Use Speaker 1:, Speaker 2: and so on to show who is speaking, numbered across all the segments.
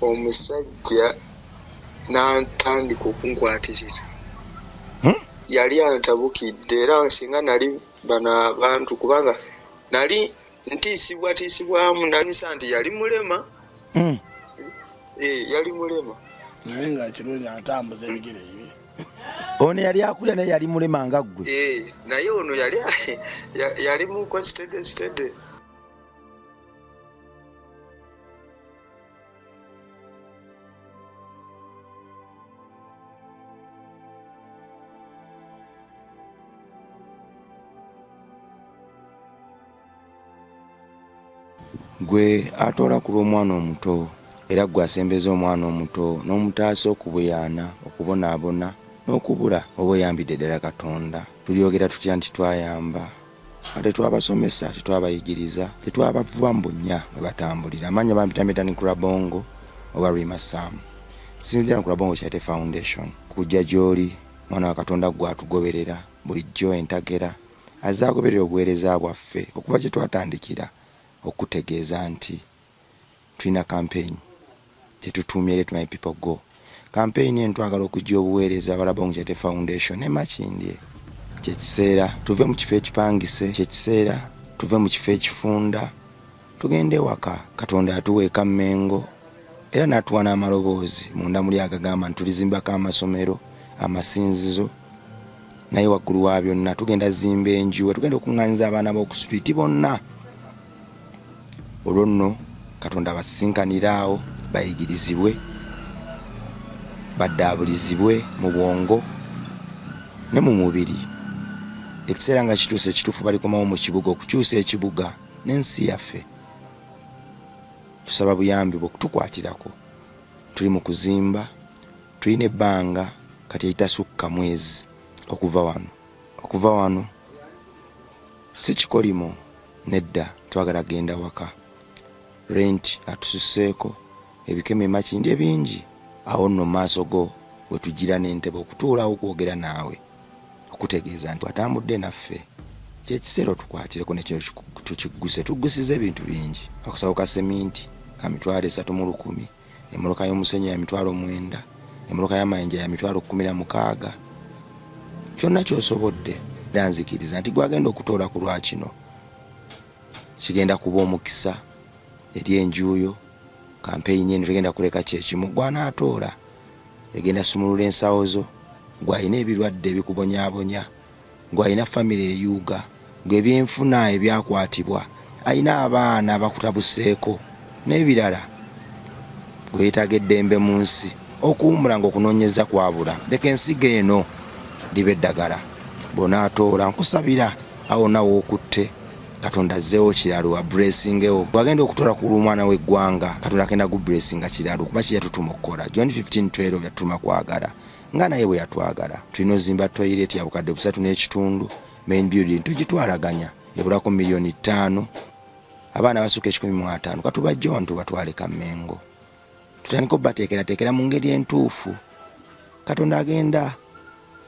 Speaker 1: Omusajja n'atandika okunkwatirira. Yali antabukidde era singa nali bano abantu kubanga nali ntiisibwatiisibwamu nalisa nti yali mulema. Yali mulema.
Speaker 2: Naye nga kirungi atambuza ebigere bibi.
Speaker 3: Ono yali akulya naye yali mulema nga ggwe.
Speaker 1: Naye ono yali muko steady steady.
Speaker 3: Gwe atoola ku lw'omwana omuto, era ggwe asembeza omwana omuto n'omutaasa okubuyaana, okubonaabona, n'okubula, oba oyambidde ddala Katonda. Tulyogera tutya nti twayamba? Nga tetwabasomesa, tetwabayigiriza, tetwabavuba mu bunnya mwe batambulira. Amannya bampita Metani Kurabongo oba Rima Sam. Nsinzidde wano ku Rabongo Charity Foundation okujja gy'oli, mwana wa Katonda ggwe atugoberera bulijjo entagera, azze agoberera obuweereza bwaffe okuva gye twatandikira okukutegeeza nti Tulina campaign gyetutuumye Let My People Go. Campaign eno twagala okujja obuweereza bwa Rabong Charity Foundation ne Makindye. Kyekiseera tuve mu kifo ekipangise, kyekiseera tuve mu kifo ekifunda tugende ewaka. Katonda yatuwa eka Mengo era n'atuwa n'amaloboozi munda muli agagamba nti tulizimbako amasomero, amasinzizo naye waggulu wa byonna tugenda zimba enju wetugenda okuŋŋanyiza abaana b'oku street bonna. Olwo nno Katonda abasisinkanire awo bayigirizibwe, baddaabulizibwe mu bwongo ne mu mubiri. Ekiseera nga kituuse ekituufu balikomawo mu kibuga okukyusa ekibuga n'ensi yaffe. Tusaba buyambi bwo okutukwatirako. Tuli mu kuzimba, tulina ebbanga kati eritasukka mwezi okuva wano. Okuva wano si kikolimo. Nedda twagala genda waka. Rent atususseeko, ebikemo e Makindye bingi. Awo nno mu maaso go we tujjira n'entebe okutuulawo okwogera naawe, okukutegeeza nti watambudde naffe. Kye kiseera otukwatireko ne kino tukigguse. Tuggusizza ebintu bingi. Akasawo ka seminti ka 300,000, emmotoka y'omusenyu ya 90,000, emmotoka y'amayinja ya 16,000. Kyonna ky'osobodde. Era nzikiriza nti gw'agenda okutoola ku lwa kino kigenda kuba omukisa eri enju yo. Kampeyini eno tegenda kuleka kyekimu. Gw'anaatoola egenda sumulula ensawo zo. Gwe alina ebirwadde ebikubonyaabonya, gwe alina famire eyuuga, gwe ebyenfuna ebyakwatibwa, alina abaana abakutabuseeko n'ebirala, gwe yeetaaga eddembe mu nsi, okuwummula ng'okunoonyeza kwabula, leka ensigo eno libe eddagala. Bw'onaatoola nkusabira awo wonna w'okutte Katonda azzeewo kiralu aburesingewo. Bw'agenda okutoola ku lw'omwana w'eggwanga, Katonda agenda guburesinga kiralu kuba kye yatutuma okukola. John 15:12 yatutuma kwagala nga naye bwe yatwagala. Tulina ozimba toyireti ya 3,500, main building tugitwalaganya ebulako 5 miliyoni. Abaana abasukka 150 katubajje wano tubatwale Kammengo. Tutandike obateekerateekera mu ngeri entuufu. Katonda agenda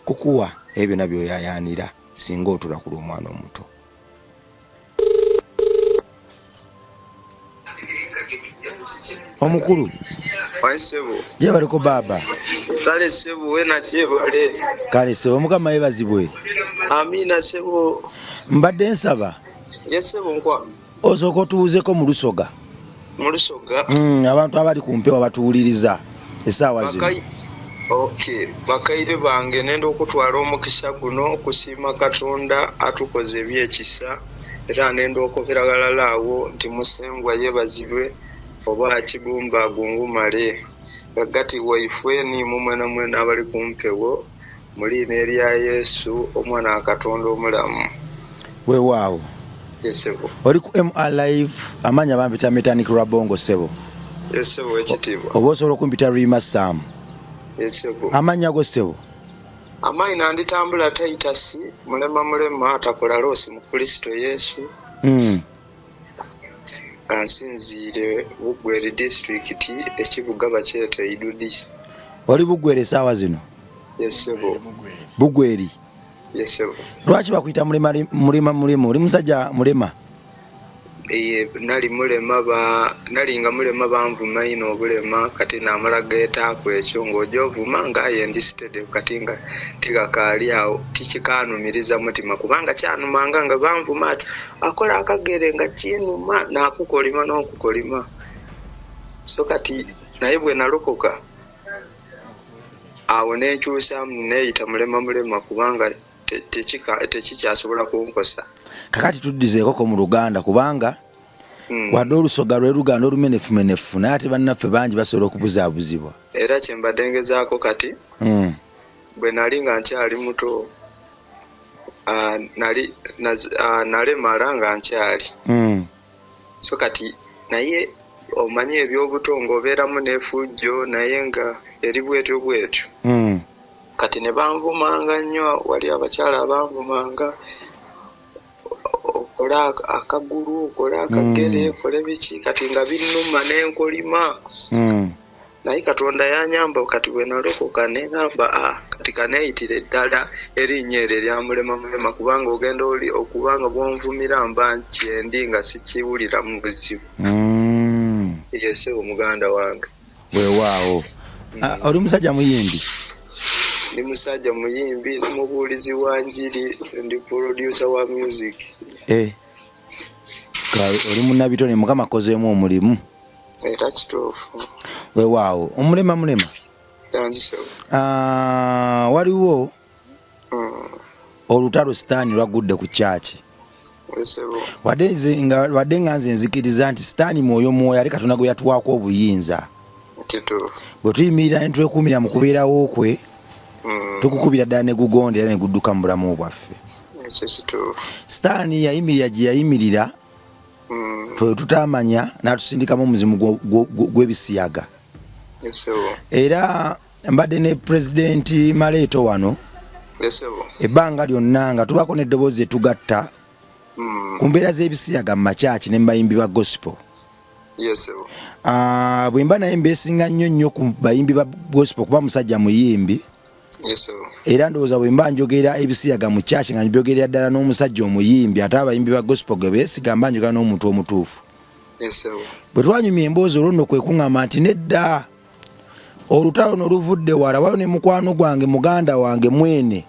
Speaker 3: kukuwa ebyo byonna by'oyayaanira singa otula ku lw'omwana omuto. Omukulu gyebaliko baaba.
Speaker 1: Kale ssebo wena gyebale.
Speaker 3: Kale ssebo Mukama yebazibwe.
Speaker 1: Amina ssebo.
Speaker 3: Mbadde nsaba.
Speaker 1: Ye ssebo nkwa.
Speaker 3: Osooka otuwuzeko mu Lusoga.
Speaker 1: Mu Lusoga.
Speaker 3: Abantu abali ku mpewo batuwuliriza essaawa zino.
Speaker 1: Okay, bakaire bange nenda okutwala omukisa guno okusiima Katonda atukoze ebyekisa era nenda okobera ghalala agho nti Musengwa yebazibwe oba Kibumba agungumale ghagati waifwe n'imwe mwenamwena abali ku mpewo mu liina erya Yesu Omwana wa Katonda omulamu.
Speaker 3: Weewaawo.
Speaker 1: Ye ssebo.
Speaker 3: Oli ku MR Live, amannya bampita Metanik Rabongo ssebo.
Speaker 1: Ye ssebo ekitiibwa.
Speaker 3: Oba osobola okumpita Rima Sam.
Speaker 1: Ye ssebo.
Speaker 3: Amannya go ssebo?
Speaker 1: Amayina nditambula Titus Mulema Mulema atakola loosi mu Kurisito Yesu. Nga nsinziire Bugweri disitulikiti, ekibuga bakyeta Idudi.
Speaker 3: Oli Bugweri esaawa zino?
Speaker 1: Ye ssebo.
Speaker 3: Bugweri?
Speaker 1: Ye ssebo.
Speaker 3: Lwaki bakuyita Mulema Mulema Mulema? Oli musajja mulema?
Speaker 1: Nali mulema nali nga mulema banvuma ino obulema kati namala geetaaku ekyo ng'ojja ovuma nga aye ndi steady kati nga tigakaali awo tikikanumiriza mutima kubanga kyanumanga nga banvuma ati akola akagere nga kinuma nakukolima n'okukolima so kati naye bwe nalokoka awo nenkyusaamu neeyita mulema mulema kubanga tekikyasobola kunkosa.
Speaker 3: Kakati tuddizeekoko mu Luganda kubanga wadde Olusoga lwe Luganda olumenefumenefu naye ate bannaffe bangi basobola okubuzaabuzibwa.
Speaker 1: Era kye mbadde ngezaako kati bwe nali nga nkyali muto nali nalemala nga nkyali so kati naye omanyi ebyobuto ng'obeeramu n'efujjo naye nga eri bwetyo bwetyo kati ne banvumanga nnyo, wali abakyala abanvumanga okola akagulu, okola akagere, okole biki, kati nga binnuma n'enkolima naye Katonda yanyamba kati bwe nalokoka ne ŋŋamba kati kaneeyitire ddala erinnya eryo erya mulema mulema kubanga ogenda oli okubanga bw'onvumira mba kyendi nga sikiwuliramu buzibu. Yes, muganda wange.
Speaker 3: Weewaawo. Oli musajja muyimbi?
Speaker 1: Ndi musajja muyimbi, ndi mubuulizi wa njiri, ndi producer wa music.
Speaker 3: Oli munnabitone, Mukama akozeemu omulimu.
Speaker 1: Era kituufu.
Speaker 3: Weewaawo. Omulema mulema? Waliwo olutalo sitaani lwagudde ku kyaki. Wadde nga nze nzikiriza nti sitaani mwoyo mwoyo ate Katonda gwe yatuwaako obuyinza. Bwe tuyimirira ne twekuumira mu kubeerawo kwe, tukukubira ddala ne gugonda era ne gudduka mu bulamu bwaffe. Sitaani yayimirira gye yayimirira, ffe tutaamanya n'atusindikamu omuzimu gw'ebisiyaga. Era mbadde ne Pulezidenti Maleeto wano ebbanga lyonna nga tubaako n'eddoboozi etugatta ku mbeera z'ebisiyaga mu makyaki ne mu bayimbi ba gospel. Bwe mba naye mbeesinga nnyo nnyo ku bayimbi ba gospel kuba musajja muyimbi. Era ndowooza bwe mba njogera ebisiyaga mu kyaki nga mbyogerera ddala n'omusajja omuyimbi ate abayimbi ba gospel gwe beesiga mba njogera n'omuntu omutuufu. Bwe twanyumya emboozi olwo nno kwe kuŋŋamba nti nedda olutalo no luvudde wala, waliwo ne mukwano gwange muganda wange mwene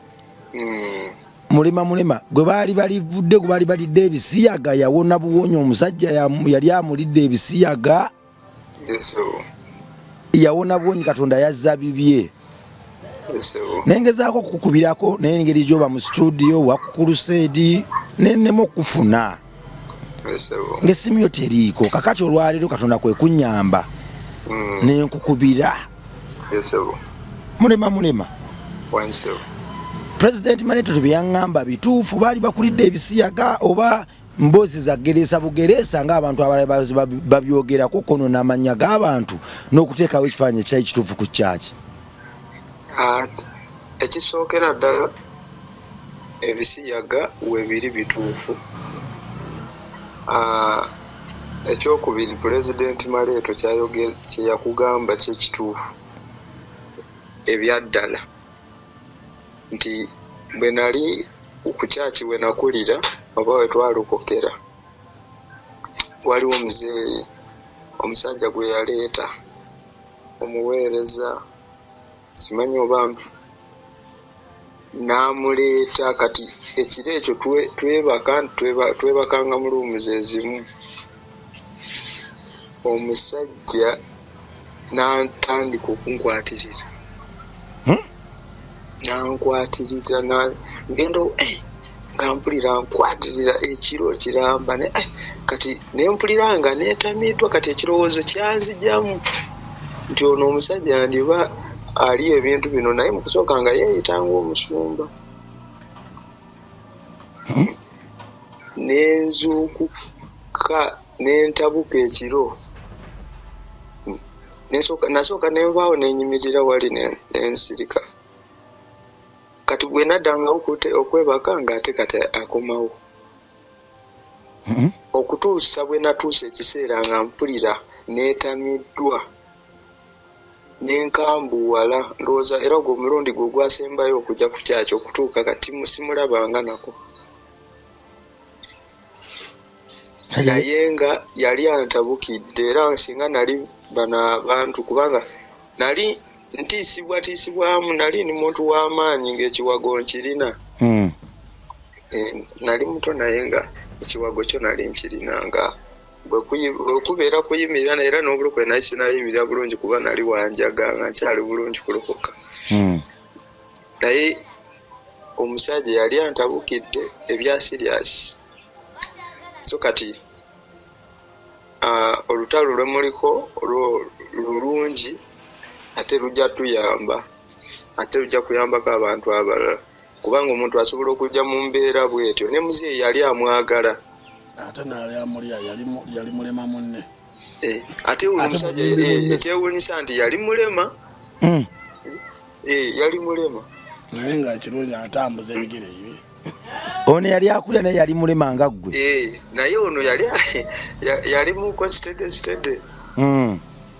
Speaker 3: mulema mulema gwe baali balivudde gwe baali balidde ebisiyaga yawona buwonyi omusajja yali amulidde ebisiyaga yawona buwonyi Katonda yazza bibye. Naye ngezaako okukukubirako naye engeri gyoba mu studio wakukuluseedi nennema okufuna ng'essimu yo teriiko. Kakati olwaleero Katonda kwe kunnyamba nenkukubira. Mulema mulema. Pulezidenti Maleeto bye yaŋŋamba bituufu, baali bakulidde ebisiyaga oba mboozi za gereesa bugereesa ng'abantu abalala babyogerako kono n'amannya g'abantu n'okuteekawo ekifaananyi ekitali kituufu ku kyaki.
Speaker 1: Ekisookera ddala ebisiyaga webiri bituufu. Ekyokubiri Pulezidenti Maleeto kye yakugamba kye kituufu ebyaddala nti bwe nali ku kyaki we nakulira oba we twalokokera waliwo omuzeeyi omusajja gwe yaleeta omuweereza simanyi oba n'amuleeta kati ekiro ekyo twebaka twebakanga mu rooms ezimu omusajja n'atandika okunkwatirira n'ankwatirira ngenda nga mpulira nkwatirira ekiro kiramba kati ne mpulira nga neetamiddwa kati ekirowoozo kyanzijamu nti ono omusajja ndiba ali ebintu bino naye mu kusooka nga yeeyita ng'omusumba nenzuukuka nentabuka ekiro nasooka nenvaawo nenyimirira wali nensirika kati bwe naddangawo okwebaka ng'ate kati akomawo okutuusa bwe natuusa ekiseera nga mpulira neetamiddwa nenkambuwala ndowooza era ogwo omulundi gwe gwasembayo okujja ku kyaki okutuuka kati simulabanga nako. Naye nga yali antabukidde, era singa nali bano abantu, kubanga nali ntiisibwatiisibwamu, nali ndi muntu w'amaanyi ng'ekiwago nkirina. Nali muto naye nga ekiwago kyo nali nkirina, nga bwe kubeera kuyimirira, era n'obulokole nali sinayimirira bulungi kuba nali wanjaga nga nkyali bulungi kulokoka. Naye omusajja yali antabukidde ebya serious. So kati olutalo lwe muliko lulungi, ate lujja tuyamba, ate lujja kuyambako abantu abalala, kubanga omuntu asobola okujja mu mbeera bwetyo. Ne muzeeyi yali amwagala,
Speaker 2: ate naali amulya, yali mulema munne.
Speaker 1: Ate omusajja ekyewuunyisa nti yali mulema. Yali mulema,
Speaker 2: naye nga kirungi atambuza ebigere bibi.
Speaker 3: Ono yali akulya naye yali mulema nga ggwe.
Speaker 1: Naye ono yali muko steady steady,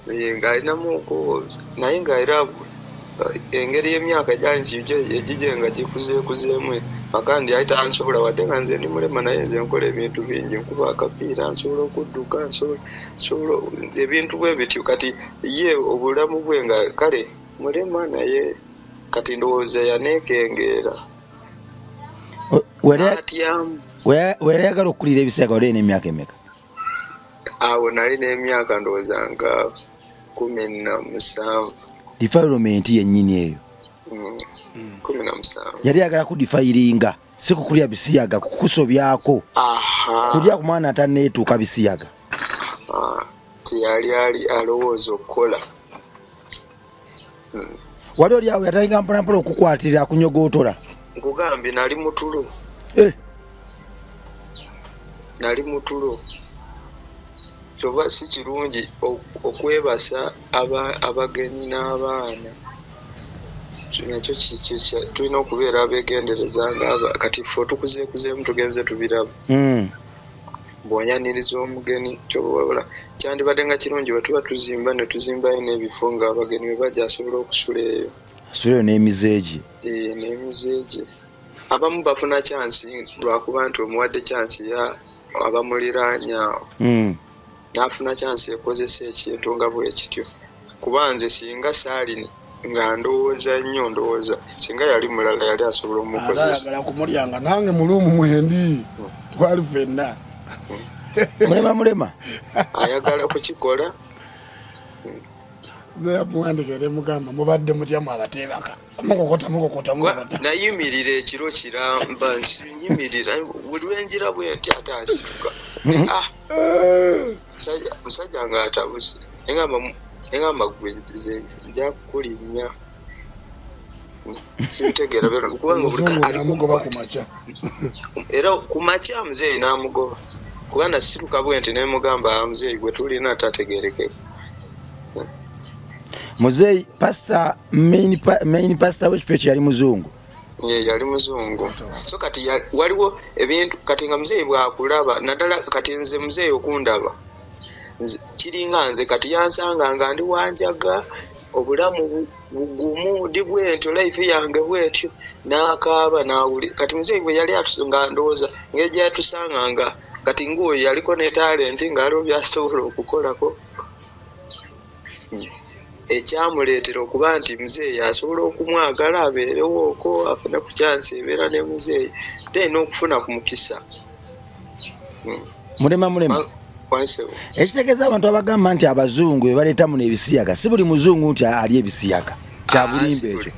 Speaker 1: ng'alinamuko, naye nga era engeri y'emyaka gyali egije nga gikuzeekuzeemu, akandi yali tansobola, wadde nga nze ndi mulema, naye nze nkola ebintu bingi, nkuba akapiira, nsobola okudduka, nsobola ebintu bwe bityo. Kati ye obulamu bwe nga kale mulema, naye kati ndowooza yaneekengeera. Atyamu.
Speaker 3: Weyali ayagala okukulira ebisiyaga wali n'emyaka emeka?
Speaker 1: Awo nali n'emyaka ndowooza nga 17.
Speaker 3: Defilement yennyini eyo.
Speaker 1: 17.
Speaker 3: Yali ayagala kudefilinga, si kukulya bisiyaga, kukusobyako, kulya ku mwana atanneetuuka bisiyaga.
Speaker 1: Teyali ali alowooza okukola.
Speaker 3: Wali oli awo yatandika mpolampola okukwatirira, akunyogootola.
Speaker 1: Nkugambye nali mutulo. Nali mutulo. Kyova si kirungi okwebasa abagenyi n'abaana. Nakyo tulina okubeera abeegendereza, nga kati ffe otukuzeekuzeemu tugenze tubiraba. Bw'oyaniriza omugenyi, kyobawabula kyandibadde nga kirungi bwe tuba tuzimba ne tuzimbayo n'ebifo ng'abagenyi bwe bajja asobola okusula eyo.
Speaker 3: Asula eyo n'emizeegi.
Speaker 1: N'emizeegi. Abamu bafuna chance lwakuba nti omuwadde chance ya abamuliraanye awo. N'afuna chance ekozesa ekintu nga bwe kityo. Kuba nze singa saali nga ndowooza nnyo, ndowooza singa yali mulala yali asobola omukozesa.
Speaker 2: Ayagala kumulyanga nange mulumu mwendi twali ffenna.
Speaker 3: Mulema mulema.
Speaker 1: Ayagala kukikola.
Speaker 2: Muwandike ne mugamba mubadde mutya mu abateebaka. Mukokota mukokota mukokota.
Speaker 1: Nayimirira ekiro kiramba, nyimirira buli lwenjira bwe nti ate asituka. Musajja ng'atabuse. Engamba gwe nze nja kukulinnya. Sibitegeera kubanga
Speaker 2: buli amugoba ku makya.
Speaker 1: Era ku makya muzeeyi n'amugoba. Kuba nasituka bwe nti ne mugamba muzeeyi gwe tulina tategeerekeka.
Speaker 3: Muzeeyi pastor, main pastor w'ekifo ekyo yali muzungu.
Speaker 1: Ye yali muzungu. So kati waliwo ebintu kati nga muzeeyi bw'akulaba, naddala kati nze muzeeyi okundaba kiringa nze kati yansanga nga ndi wanjaga, obulamu bugumu ndi bwentyo, life yange bwetyo, n'akaaba n'awuli. Kati muzeeyi bwe yali nga ndowooza ngeri gyatusanga nga kati ng'oyo yaliko ne talenti ng'aliwo by'asobola okukolako. Ekyamuleetera okuba nti muzeeyi asobola okumwagala abeerewooko afune ku chance ebeera ne muzeeyi, then n'okufuna ku mukisa.
Speaker 3: Mulema mulema. Ekitegeeza abantu abagamba nti abazungu be baleeta muno ebisiyaga, si buli muzungu nti ali ebisiyaga, kya bulimba ekyo.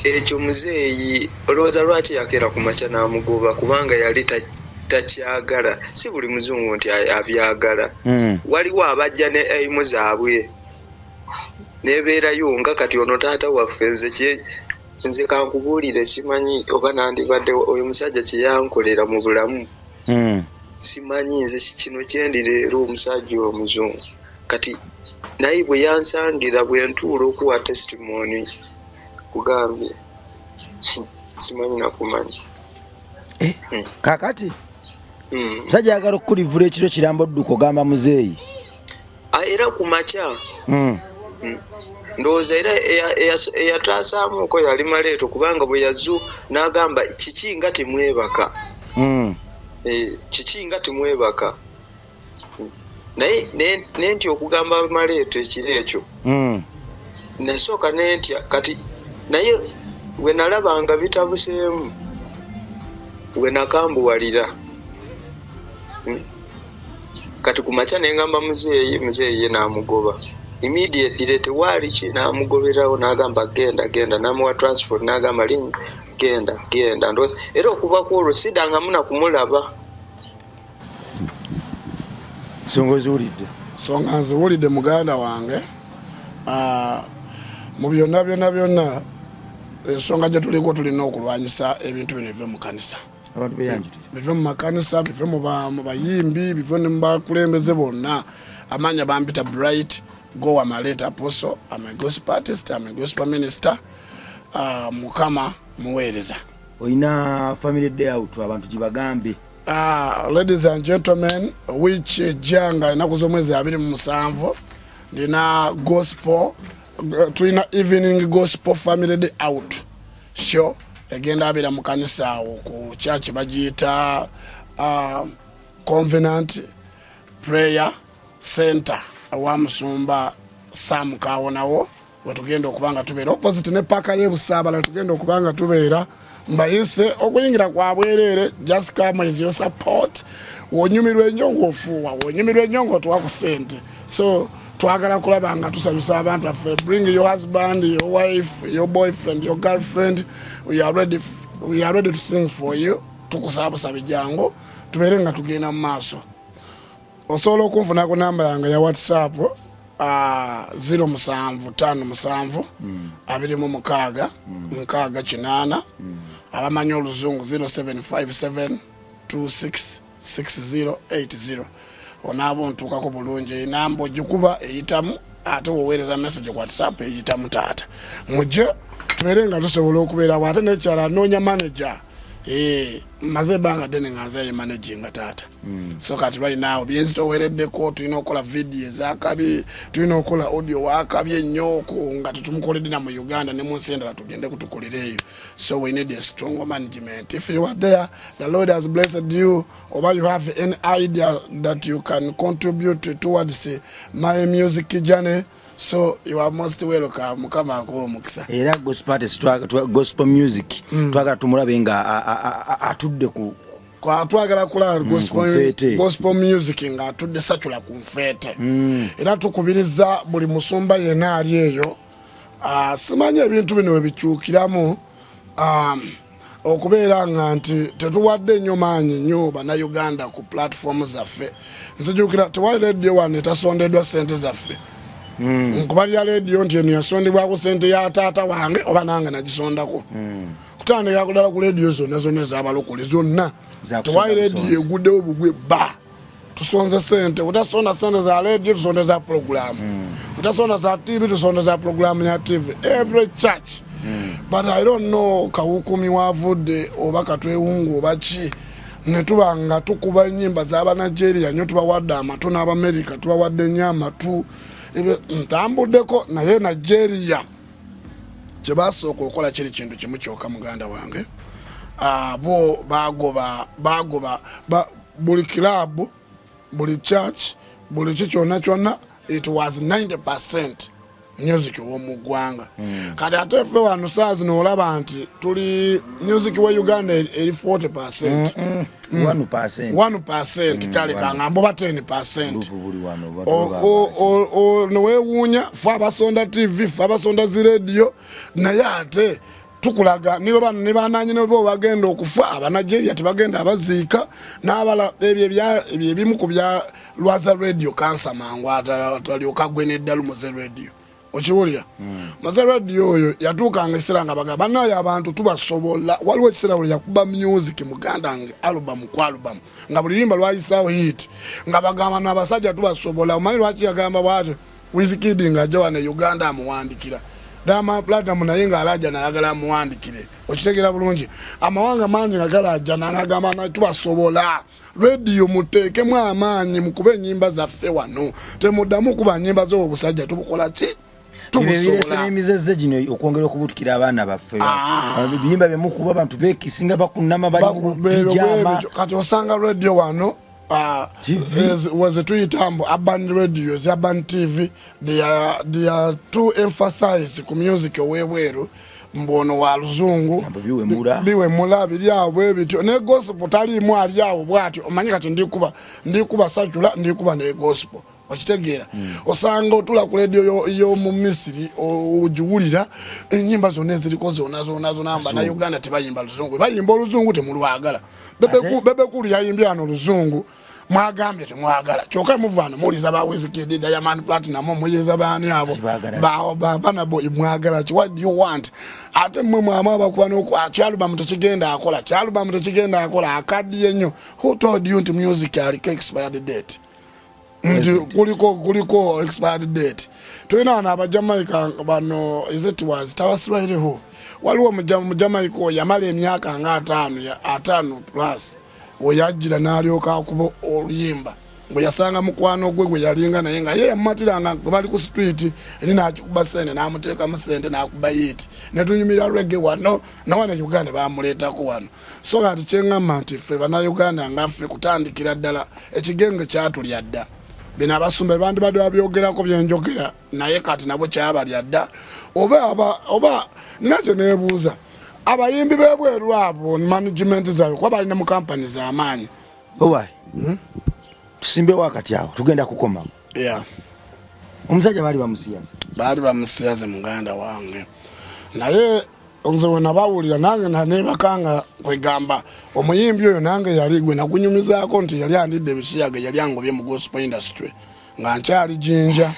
Speaker 1: Ekyo muzeeyi olowooza lwaki yakeera ku makya n'amugoba, kubanga yali takyagala. Si buli muzungu nti abyagala. Waliwo abajja ne aimu zaabwe nebeerayo nga kati ono taata waffe. Nze kankubuulire, simanyi oba nandibadde oyo musajja kye yankolera mu bulamu. Simanyi nze kino kyendi leero omusajja omuzungu. Kati naye bwe yansangira bwe ntuula okuwa testimony, kugambye simanyi nakumanya.
Speaker 3: Kakati musajja ayagala okukulivula ekiro kiramba, odduka ogamba muzeeyi.
Speaker 1: Era ku makya ndowooza era eyataasaamuuko yali maleeto, kubanga bwe yazu n'agamba kiki nga temwebaka. Kiki nga timwebaka? Naye nentya okugamba Maleeto ekiro ekyo. Nasooka nentya kati, naye bwe nalaba nga bitabuseemu, we nakambuwalira. Kati ku makya nengamba muzeeyi, muzeeyi ye n'amugoba immediately, tewaali ki, n'amugoberawo n'agamba genda, genda, n'amuwa transport n'agamba linnya, genda, genda. Ndowooza era okuva ku olwo sidangamu na kumulaba.
Speaker 3: Nsonga oziwulidde?
Speaker 2: Songa nziwulidde, muganda wange. Mu byonna byonna byonna, ensonga gye tuliko, tulina okulwanyisa ebintu bino bive mu kanisa.
Speaker 3: Abantu beyanjulire.
Speaker 2: Bive mu makanisa, bive mu bayimbi, bive ne mu bakulembeze bonna. Amanya bampita Bright Gowa Maleta Apostle. I'm a gospel artist, I'm a gospel minister. Mukama muweereza.
Speaker 3: Olina family day out, abantu gibagambe.
Speaker 2: Ladies and gentlemen, wiiki ejja nga ennaku z'omwezi 27 ndina gospel, tulina evening gospel family day out show egenda abeera mu kanisa awo ku church bagiyita Covenant Prayer Center ewa Musumba Sam Kawonawo, wetugenda okuba nga tubeera opposite ne paaka y'ebusaabala. Wetugenda okuba nga tubeera, mbayise okuyingira kwa bwereere. Just come as your support. Wonyumirwa ennyo ng'ofuuwa, wonyumirwa ennyo ng'otuwa ku ssente. So twagala kulaba nga tusanyusa abantu baffe. Bring your husband, your wife, your boyfriend, your girlfriend. We are ready, we are ready to sing for you. Tukusaba busabi, jangu tubeere nga tugenda mu maaso. Osobola okunfuna ku namba yange ya WhatsApp, 0757 26 68. Abamanyi oluzungu, 0757 26 6080. Onaaba ontuukako bulungi. Enamba ogikuba eyitamu, ate woweereza message ku WhatsApp eyitamu. Taata, mujje tubeere nga tusobola okubeerawo. Ate nekyala anoonya manager. Maze ebbanga ddene nga nze managinga taata. So kati right now byenzitowereddeko, tulina okukola vidiyo ezakabi, tulina okukola audio wakabi ennyo nga tetumukoledde na mu Uganda ne mu nsi endala, tugende kutukolera eyo. So we need a strong management. If you are there, the Lord has blessed you, oba you have any idea that you can contribute towards my music journey, so you are most welcome. Mukama akuwa omukisa.
Speaker 3: Era gospel artist, gospel music, twagala tumulabe nga atudde ku
Speaker 2: Twagala kulaba
Speaker 3: ku nfeete.
Speaker 2: Gospel music ng'atudde sacula ku nfeete. Era tukubiriza buli musumba yenna ali eyo. Simanyi ebintu bino webikyukiramu, okubeera nga nti tetuwadde nnyo maanyi nnyo bannayuganda ku platform zaffe. Nzijukira tewali rediyo wano etasondeddwa sente zaffe. Nkubalira rediyo nti eno yasondebwako sente ya taata wange oba nange nagisondako. Kutandika kudala ku rediyo zonna zonna ezabalokole zonna,
Speaker 3: Zakusonda
Speaker 2: tewali rediyo
Speaker 3: busonzi.
Speaker 2: eguddewo bugwe ba tusonze sente. Utasonda sente za rediyo, tusonde za puroguramu. Utasonda za TV, tusonde za puroguramu ya TV. Every church. But I don't know kawukumi wavudde oba katwewungu oba ki, netuba nga tukuba enyimba z'Abanigeria nnyo, tubawadde amatu, n'Abamerika tubawadde nnyo amatu. Ntambuddeko naye Nigeria kyebasooka okukola kiri kintu kimu kyokka, muganda wange. Bo bagoba buli club, buli church, buli ki kyonna kyonna. It was 90% music ow'omu ggwanga. Kati ate ffe wano saa zino olaba nti tuli music wa Uganda eri 40%.
Speaker 3: 1%.
Speaker 2: 1%, kale kangamba oba 10%.
Speaker 3: Luvu buli wano
Speaker 2: Newewuunya fe abasonda TV, fe abasonda zirediyo, naye ate tukulaga nibo bano ne bananyini bo bagenda okufa. Abanigeria tebagenda abaziika n'abala. Ebyo ebyo ebimu ku bya lwaza radio kansa mangu, atalyoka gwe neddalu. Muze radio, okiwulira? Muze radio oyo yatuukanga ekiseera nga bagamba banaye abantu tubasobola. Waliwo ekiseera buli yakuba music, muganda nge, album ku album, nga buli luyimba lwayisaawo hit, nga bagamba n'abasajja tubasobola. Omanyi lwaki yagamba bwatyo? Wizkid ng'ajja wano e Uganda amuwandikira, Diamond Platinum naye ng'alajja nayagala amuwandikire. Okitegeera bulungi? Amawanga mangi nga galajja nagamba na tubasobola. Rediyo muteekemu amaanyi, mukube enyimba zaffe wano, temuddamu kuba nyimba z'obwo busajja. Tubukola ki?
Speaker 3: Tubusobola. N'emizezze gino okwongera okubutukira abaana baffe. Ah. Ebiyimba byemukuba abantu bekisinga bakunama bali mu pijama.
Speaker 2: Kati osanga radio wano ah, wezituyita mbu urban radio, urban TV, they are too emphasize ku music owebweru, mbu ono wa luzungu, biwemula biri awo bwe bityo, ne gospel taliimu, ali awo bwatyo. Omanyi kati ndikuba secular, ndikuba ne gospel, okitegeera? Osanga otula ku radio y'omu Misiri, ogiwulira enyimba zonna eziriko zonna zonna zonna, Bannayuganda tebayimba luzungu. Bayimba oluzungu temulwagala. Bebe Cool yayimbye ano oluzungu, mwagambye temwagala, kyokka muvaano muwuliza ba Wizkid, Diamond Platnumz, muyiriza baani abo Burna Boy. Mwagala ki? What do you want? Ate mmwe mwamu abakuba n'okyalubamu tekigenda akola, kyalubamu tekigenda akola, akaddiye nnyo. Who told you nti music aliko expired date, nti kuliko expired date? Tulina wano Abajamaica bano, is it was Tarrus Riley? Who waliwo Mujamaica oyo yamala emyaka nga 50 plus, weyajjira n'alyoka akuba oluyimba bwe yasanga mukwano gwe gwe yalinga naye nga ye yamumatiranga nga bali ku street eri, n'akikuba sente, n'amuteekamu sente, n'akuba hit, netunyumira reggae wano nawana Uganda bamuleetako wano. So kati kyeŋŋamba nti ffe Bannayuganda nga ffe kutandikira ddala ekigenge kyatulya dda. Bino abasumba bandibadde babyogerako byenjogera, naye kati nabo kyabalya dda. Oba nakyo nebuuza abayimbi b'ebweru abo management zaabwe, kuba balina mu kampani z'amaanyi.
Speaker 3: Owa tusimbewo akati awo, tugenda kukoma. Omusajja baali bamusiyaze.
Speaker 2: Baali bamusiyaze, muganda wange, naye nze we nabawulira nange nanebakanga kwegamba omuyimbi oyo nange yali gwe nagunyumizaako nti yali andidde ebisiyaga, yali angobye mu gospel industry nga nkyali Jinja.